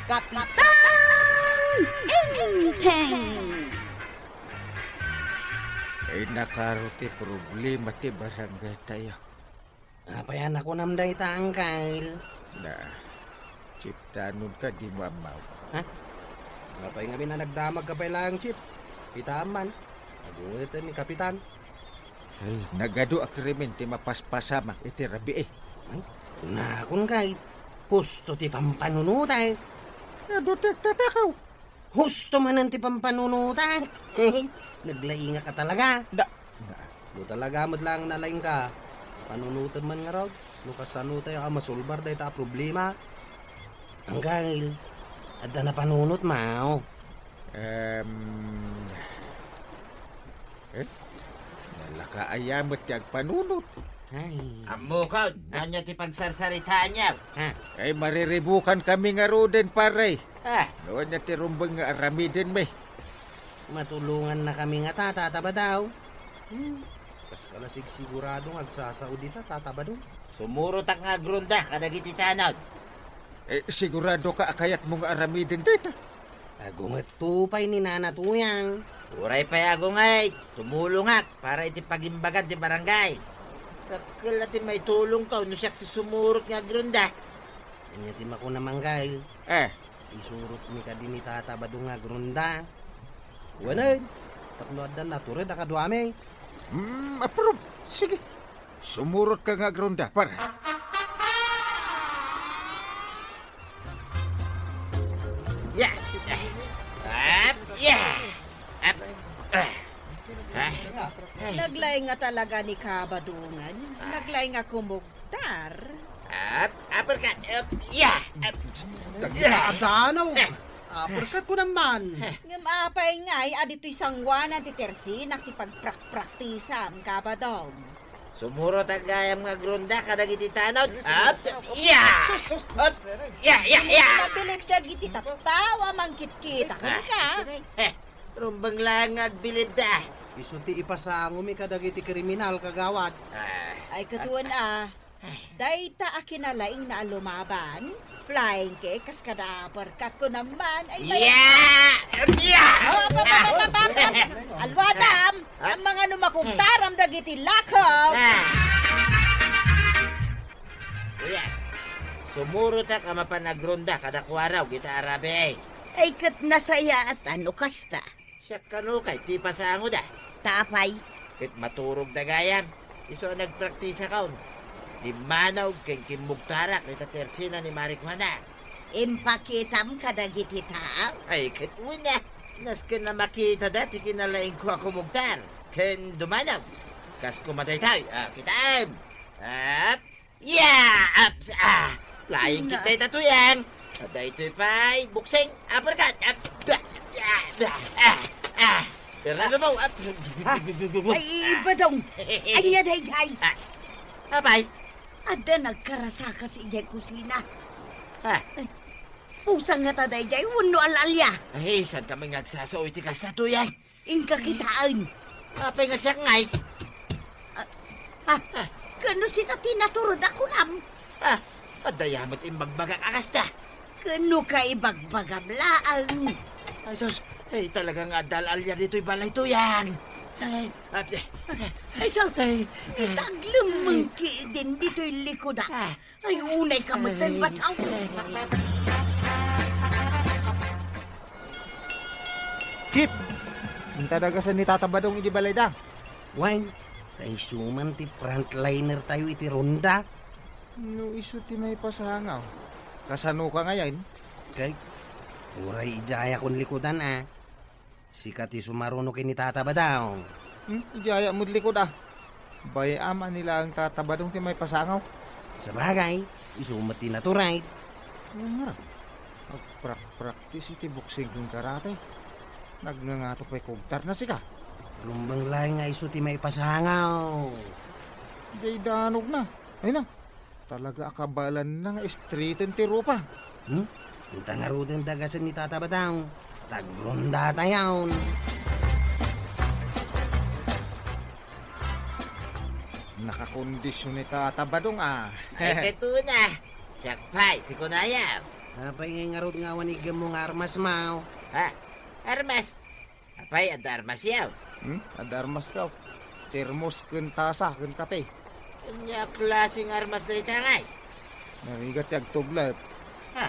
Kapitan Enteng! Ay, nakaro ti problema ti barangay tayo. Apay a nakunam dayta, Angkel? Na, Chief, ta nunka dimo ammaw. Ha? Apay ngamin a nagdamagka pay laeng, Chief? Pitaam man. Agungeten ni Kapitan. Ay, nagadu a krimen ti mapaspasamak iti rabii. Ay, kunakon kay, husto ti pampanunotak. Adu ti agtatakaw. Husto manen ti pampanunotak. Naglaingak a talaga. Da. No talaga met laeng nalaingka, panunotem man ngarud, no kasano tayo a masolbar dayta a problema. Angkel, adda napanunotmo? Em, eh? Nalaka aya met ti agpanunot. Ay. Ammokon, no ania ti pagsarsaritaanyo? Ha? Ay, mariribukankami ngaruden, pare. Ah. No ania ti rumbeng nga aramidenmi? Matulongannakami ngata, Tata Badaw. Hmm. Kaskala sigsigurado nga agsasao dita, Tata Badong. Sumurotak nga agronda kadagiti tanod. Eh, sigurado ka a kayatmo nga aramiden dayta? Agungetto pay ni Nana Tuyang. Uray pay agunget, tumulongak para iti pagimbagan ti barangay. Dakkel a ti maitulongko no siak ti sumurot nga agronda. Ania ti makuna, Manggay? Eh. Isurotmi kadi ni Tata Badong nga agronda. Wen, tapno adda natured a kaduami. Hmm, approve. Sige. Sumurotka nga agronda, par. Ya! Up! Ya! Up! Ah! Ah! Naglaing nga talaga ni Kabadongan. Naglaing nga kumugtar. Up! Uppercut! Up! Ya! Up! Dagita a danaw. Uppercut ko naman. Ngem apay ngay a ditoy sanguanan ti tersinak ti pagprakpraktisam, Kabadong? Sumurotak gayam nga agronda kadagiti tanod. Up! Ya! Up! Ya! Ya! Ya! Nabilib siya giti tattao a mangkitkita. Kani ka? Eh, rumbeng laeng nga agbilibda. Isu ti ipasangomi kadagiti kriminal, kagawad. Ah. Ay, katuen a. Dayta a kinalaingna a lumaban, flying kick, kas kada uppercut ko naman. Ay, may- Yeah! Yeah! Oh, pa, pa, pa, pa, pa, pa. Alwadam, ang mga numakugtaram dagiti lakok. Ah. Uya, sumurotak a mapan agronda kada kuaraw, gita arabe, eh. Ay, ket nasayaat, ano kasta? Siak kano kay ti pasangoda. Ta apay? Ket maturogda gayam. Isu a nagpraktisakon. Dimmanog ken kimmugtarak dita tersina ni Mari Juana. Impakitam kadagiti tao? Ay, ket wen a. Nasken a makitada ti kinalaingko a kumugtar. Ken dumanog. Kas kumadaytoy. Ah, kitaem. Ap, Ya! Aps! Ah! Flying kick dayta, Tuyang! Daytoy pay, boxing, uppercut! Ap! Ba! Ba! Ah! Ah! Pero ano mo? Ap! Ha? Ay, Badong! Ania daydiay? Ah! Apay? Adda nagkarasakas idiay kusina. Ha? Ay, pusang ngata daydiay, wenno al-alia? Ay, saan kami nga agsasao iti kasta, Tuyang? Inka kitaen. Apay nga siak ngay? Ah, ah, ken no sika ti natured a kunam? Ah, adda ya met imbagbagak a kasta. Ken no ka ibagbagam laeng. Ay, sus, ay, talaga nga adda al-alia ditoy balay, Tuyang. Ay, ah, Ay, sus, ay, ay. Itaglemmeng ki din ditoy likoda. Ah, Ay, unay ka met, Badong. Chief! Inta dagasen ni Tata Badong idi balayda. Wen, ta isu man ti frontliner tayo iti ronda. No isu ti maipasangaw, kasano ka ngayen? Kay, uray idiayakon likodan, a. Sika ti sumaruno ken ni Tata Badong. Hmm? Idiayak met likod, a. Bay-am a ni laeng Tata Badong ti maipasangaw. Sabagay, isu met ti natured. Ngem ngarud, agprak-practice iti boxing ken karate. Nagngangato pay kugtarna sika. Rumbeng laeng nga isu ti maipasangaw. Diay danogna. Ay na. Talaga a kabaelanna nga istriten ti rupa. Hmm? Inta ngaruden dagasen ni Tata Badong. Tagronda tayon. Nakakondision ni Tata Badong, a. Ay, ket una. Siak pay, ti kunayam. Apay ngay ngarud nga awan iggemmo nga armasmo? Ha? Armas? Apay, adda armasyo? Hmm? Adda armasko. Termos ken tasa ken kape. Ania a klase nga armas dayta ngay? Narigat ti agtublet. Ha?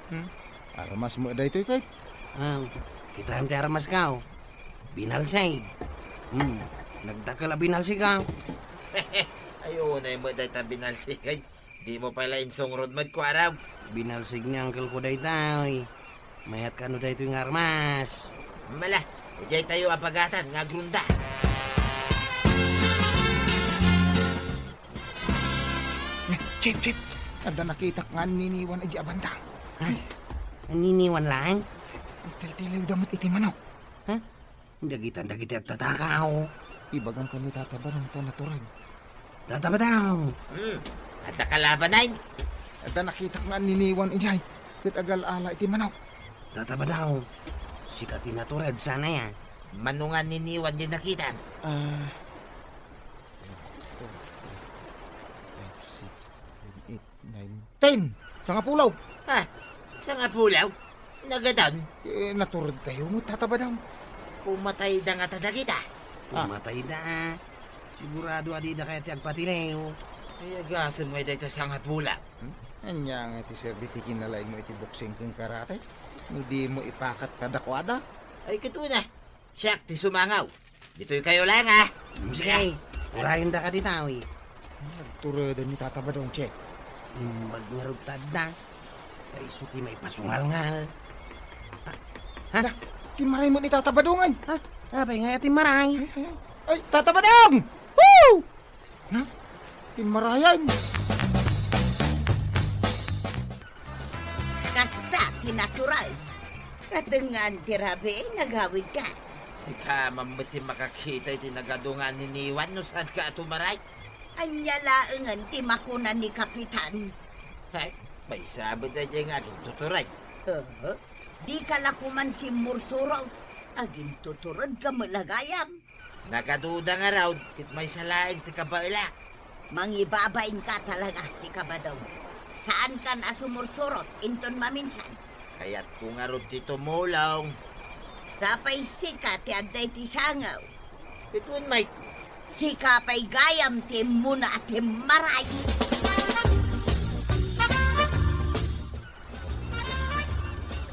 Hmm? Armas met daytoy, kay? Ah, kitaem ti armasko. Binalsig. Hmm, nagdakkel a binalsig, a. Ay, unay met dayta binalsig, ay. Dimo pay la insungrod met, kuarog. Binalsig ni uncle ko daytoy. Mayat kano daytoy nga armas? Mala, idiay tayo a bagatan nga agrunda. Chip, chip! Adda nakitak nga anniniwan idiay a banda. Ha? Anniniwan laeng? Agtiltiliwda met iti manok. Ha? Dagitan dagiti agtatakaw. Ibagam ken ni Tata Badong ta natured. Tata Badong! Hmm, adda kalabanen? Adda nakitak nga anniniwan idiay, ket agal-ala iti manok. Tata Badong, sika ti natured, saan aya? Mano nga anniniwan ti nakitam? Ah, Sangapulo. Ha? Sangapulo? Nagadan? Eh, naturedkayo met, Tata Badong. Pumatayda ngata dagita. Ah. Pumatayda, ah. Sigurado a dida kayat ti agpatiliw. Ay, agasem ngay dayta sangapulo. Hmm? Ania ngay ti serbi ti kinalaingmo iti boksing ken karate? No dimo ipakat kadakuada? Ay, ket una, siak ti sumangaw. Ditoy kayo laeng, ah. Sige. Urayenda kadi tawi. Agturedan ni Tata Badong, Che. Imbag ngarud ta adda. Kayso ti maipasungalngal. Ha? Ha? Da, timmaray met ni Tata Badong, ay. Ha? Apay nga timmaray? Ay, ay, ay. Ay, Tata Badong! Woo! Na? Timmarayan. Kasta ti natural. Kadengngan ti rabii, nagawidka. Sika man met ti makakita iti nagadungan ni Niwan no saanka a tumaray. Ania laengen ti makuna ni Kapitan? Hay, maysa met daydiay nga agintutured. Aha. Dika la koman simmursurot. Agintuturedka met la gayam. Nagaduda ngarud ket maysa laeng ti kabaelak. Mangibabainka talaga, sika Badong. Saankan a sumursurot inton maminsan. Kayatko ngarud ti tumulong. Sapay sika ti adda iti sangaw. Ket wen, Mike. Sika pay gayam ti immuna a timmaray.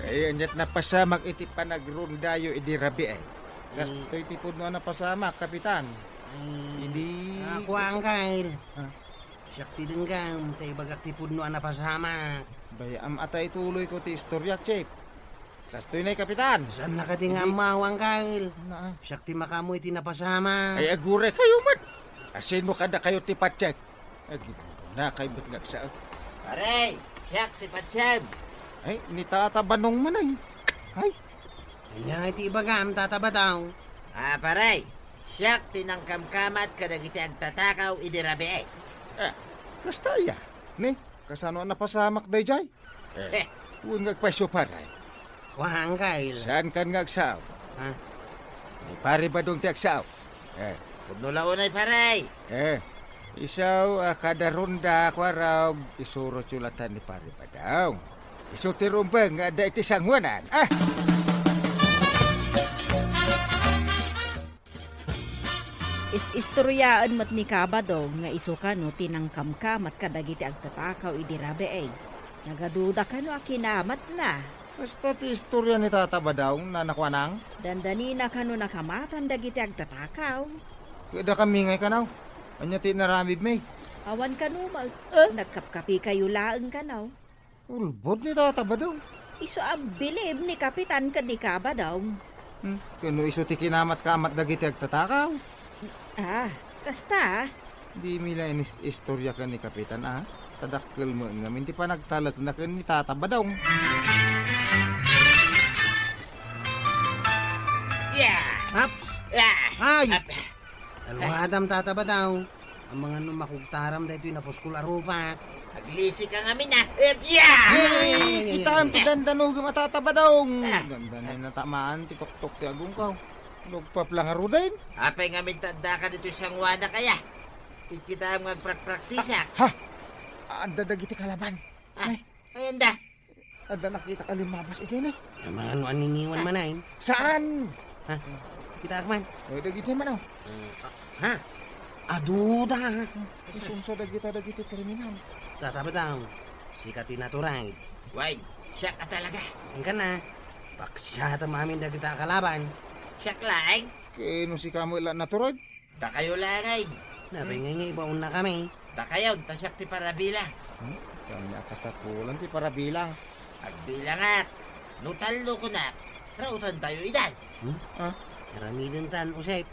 Ay, ania't napasamak iti panagrondayo idi rabii, ay? Mm. Kastoy ti pudno a napasamak, Kapitan. Mm. Idi Ah, kuan, Kyle. Ah. Siak ti denggem, ta ibagak ti pudno a napasamak. Bay-am a ta ituloyko ti istoriak, Chief. Kastoy nay, Kapitan. Saannaka ti nga Idi- ammawan, Kyle. Na, ah. Siak ti makaammo iti napasamak. Ay, aguraykayo met. Asino kadakayo ti patset? Aginunakay met nga agsao. Pare, siak ti patsem. Ay, ni Tata Banong man ay. Ay. Ania ti ibagam, Tata Badong? Ah, pare, siak ti nangkamkamat kadagiti agtatakaw idi rabii. Eh, kasta aya. Ni, kasano a napasamak daydiay? Eh, wen nga agpayso, pare. Kuan, Kyle. Saankan nga agsao? Ha? Ni Pare Badong ti agsao. Eh. Pudno la unay, pare. Eh. Isu a kada ronda, kuarog, isurotyo latta ni Pare Badong. Isu ti rumbeng nga adda iti sangoanan. Ah! Is-istoriaen met ni Kabadong nga isu kano ti nangkamkamat kadagiti agtatakaw idi rabii. Nagaduda kano a kinamatna. Kasta ti istoria ni Tata Badong, Nana Kuanang? Dandanina kano nakamatan dagiti agtatakaw. Ket dakami ngay kanaw. Ania ti inaramidmi? Awan kano met. Eh? Nagkapkapikayo laeng kanaw. Ulbod ni Tata Badong. Isu a bilib ni Kapitan ken ni Kabadong. Hmm, ken no isu ti kinamat-kamat dagiti agtatakaw? Ah, kasta? Dimi la inis-istorya ken ni Kapitan, a? Ta dakkel met ngamin ti panagtalekna ken ni Tata Badong. Yeah! Aps! Yeah! Ay! Ap- Alwadam, Tata Badong. Amangan no makugtaram daytoy napuskol a rupak. Aglisika ngamin, a. Eh, yeah! Ay, ay, ay, ay, ay, kitam ti dandanogem a Tata Badong. Ah. Dandanen natamaan ti tuktok ti agungkaw. Nagpapla ngaruden. Apay ngamin ta addaka ditoy sangoanak aya? Kikitaem nga agprakpraktisak. Ha? Adda dagiti kalaban. Ah, ay, anda? Adda nakitak a limmabas idiay, ne? Amangan no aniniwan man, ay? Saan? Ha? Kitaak man. O, dagiti man, o. Eh, ah, ha? Aduda. Isunso dagita dagiti kriminal. Tata Badong, sika ti natured. Way, siak a talaga. Inka na. Paksiatem amin dagita a kalaban. Siak laeng? Ken no sika met la natured? Dakayo laeng. Napay ngay nga ibaonnakami? Dakayo, ta siak ti parabilang. Hmm? Saan nga kasapulan ti parabilang? Agbilangak. No tallo kunak, raotantayo idan. Hmm? Ah? Aramidentan, Josep.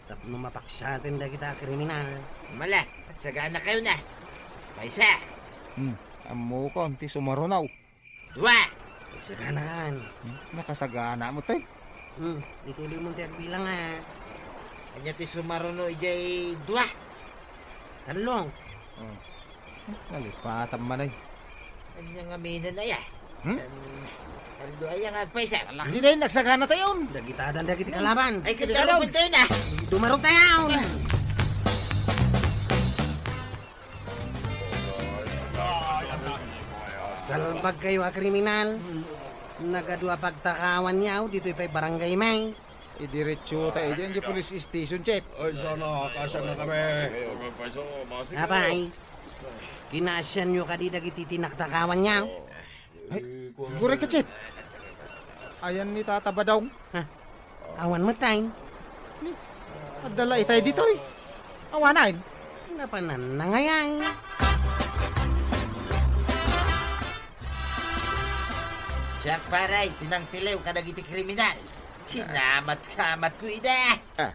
Tapno mapaksiaten dagita a kriminal. Mala, agsaganakayon. Maysa. Hmm, ammokon ti sumaruno. Dua. Nagsaganakan. Hmm, nakasagana met, eh. Hmm, ituloy mo ti agbilang, a. Ania ti sumaruno idiay dua? Tallo. Oh. Nalipatan man, eh. Ania ngaminen aya? Hmm? Em, tallo aya nga agpaysa. Di dayta nagsagana tayon. Dagitadan dagiti kalaban. Ay, kita rupuntayon, a. Dumarutayon. Salbag kayo a kriminal. Nagadu a pagtakawanyo ditoy pay barangay may. Idiretso ta idiay police station, Chief. Ay, sana, kasana kami. Apay, kinasianyo kadi dagiti tinaktakawanyo? Ay, gurek ka, Chief. Ayan ni Tata Badong. Ha? Awan met tay. Ni, adda la itay ditoy. Awanan. Napanannangayay. Siak, pare, ti nangtiliw kadagiti kriminal. Kinamat-kamatko ida. Ah.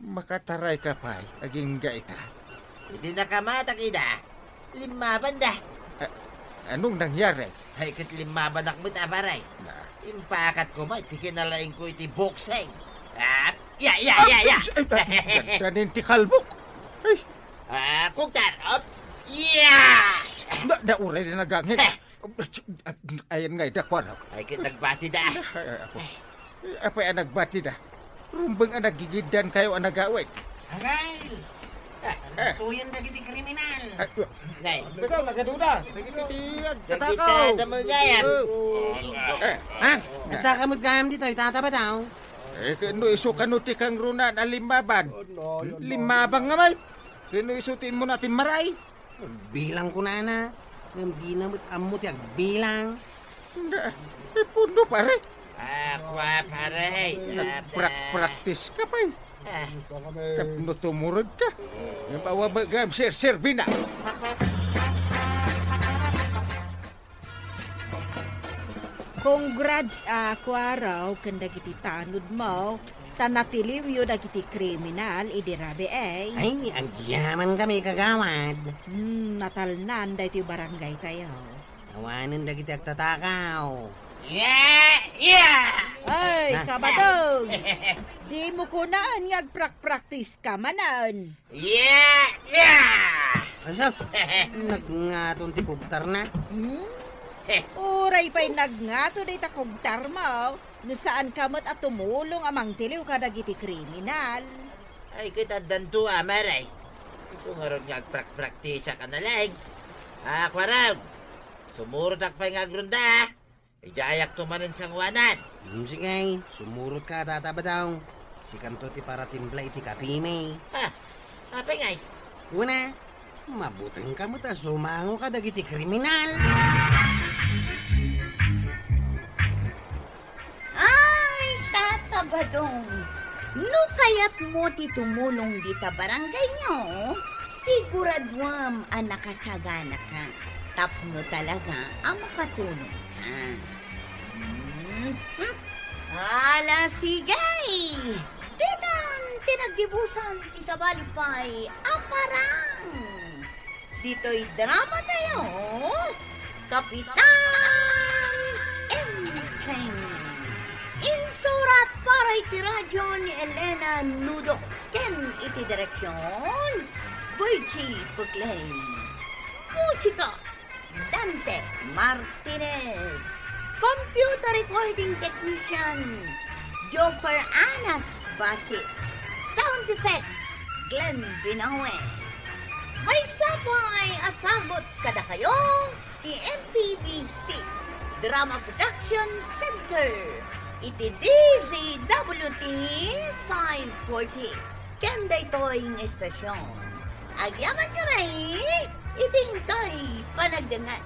Makatarayka pay, agingga ita. Idi nakamatak ida, limmabanda. A-, anong nangyari? Ay, ket limmabanak met a, pare. Na? Impakatko met ti kinalaingko iti boksing. Ah, ya, ya, Ah, ya, ya. Ay, ay, dandanin ti kalbok. Ay. Ah, kugtar. Op. Ya! Na, nauray na nagangin. Heh. Ayan nga ida, kuan. Ay, ket nagbatida. Ay, ay, ako. Apay a nagbatida? Rumbeng a nagigiddan kayo a nagawid. Aray! Ah, ah. Tuyan dagiti kriminal. Ay, Nay. Basta, nagaduda. Dagiti ti agtatakaw. Dagiti tatamagayam. Oh. Eh. Ha? Agtakamot gayam ditoy, Tata Badong. Eh, ken no isu kano ti kangrunan a limmaban. Limmabang nga may. Ken no isu ti immuna ti maray. Agbilang kunana, ngem dina met ammo ti agbilang. Nga, ipunno, pare. Ah, kua, pare. Nagprak-, practice ka pay. Ah. Tapno tumurod ka. Ngem awan met gayam serserbina. Congrats a kuaraw ken dagiti tanodmo, ta natiliwyo dagiti kriminal idi rabii. Ay, agyaman kami, kagawad. Hmm, natalnan daytoy barangay tayo. Awanen dagiti agtatakaw. Yeah! Yeah! Ay, ah. Kabatong! Di mo kunaan nga agprakpraktis ka manen. Yeah! Yeah! Ay, sus! Nagngaton ti kugtarna. Hmm? Uray pay nagngato dayta kugtarmo, no saan ka met a tumulong a mangtiliw kadagiti kriminal. Ay, ket addanto, a, maray. Isu ngarud nga agprakpraktisak a nalaing. A, kuarog, sumurotak pay nga agronda, a. Idiayakto manen sangoanan. Hmm, sige, sumurotka, Tata Badong. Sikanto ti paratimpla iti kapimi. Ha? Apay ngay? Una, mabutengka met a sumango kadagiti kriminal. Ay, Tata Badong, no kayatmo ti tumulong dita barangayyo, siguraduam a nakasaganaka tapno talaga a makatulong. Ah. Hmm, hmm. Ala, sige! Ditan ti naggibusan ti sabali pay a parang. Ditoy drama tayo, Kapitan Enteng. Insurat para iti radyo ni Elena Nudo ken iti direksyon, Virgie Bugley. Musika, Dante Martinez. Computer recording technician, Joffer Anas Basi. Sound effects, Glenn Binawe. Maysa pay a sagut kadakayo ti M P B C Drama Production Center iti D Z W T five forty. Ken daytoy nga estasyon, agyaman kami iti intoy panagdengngeg.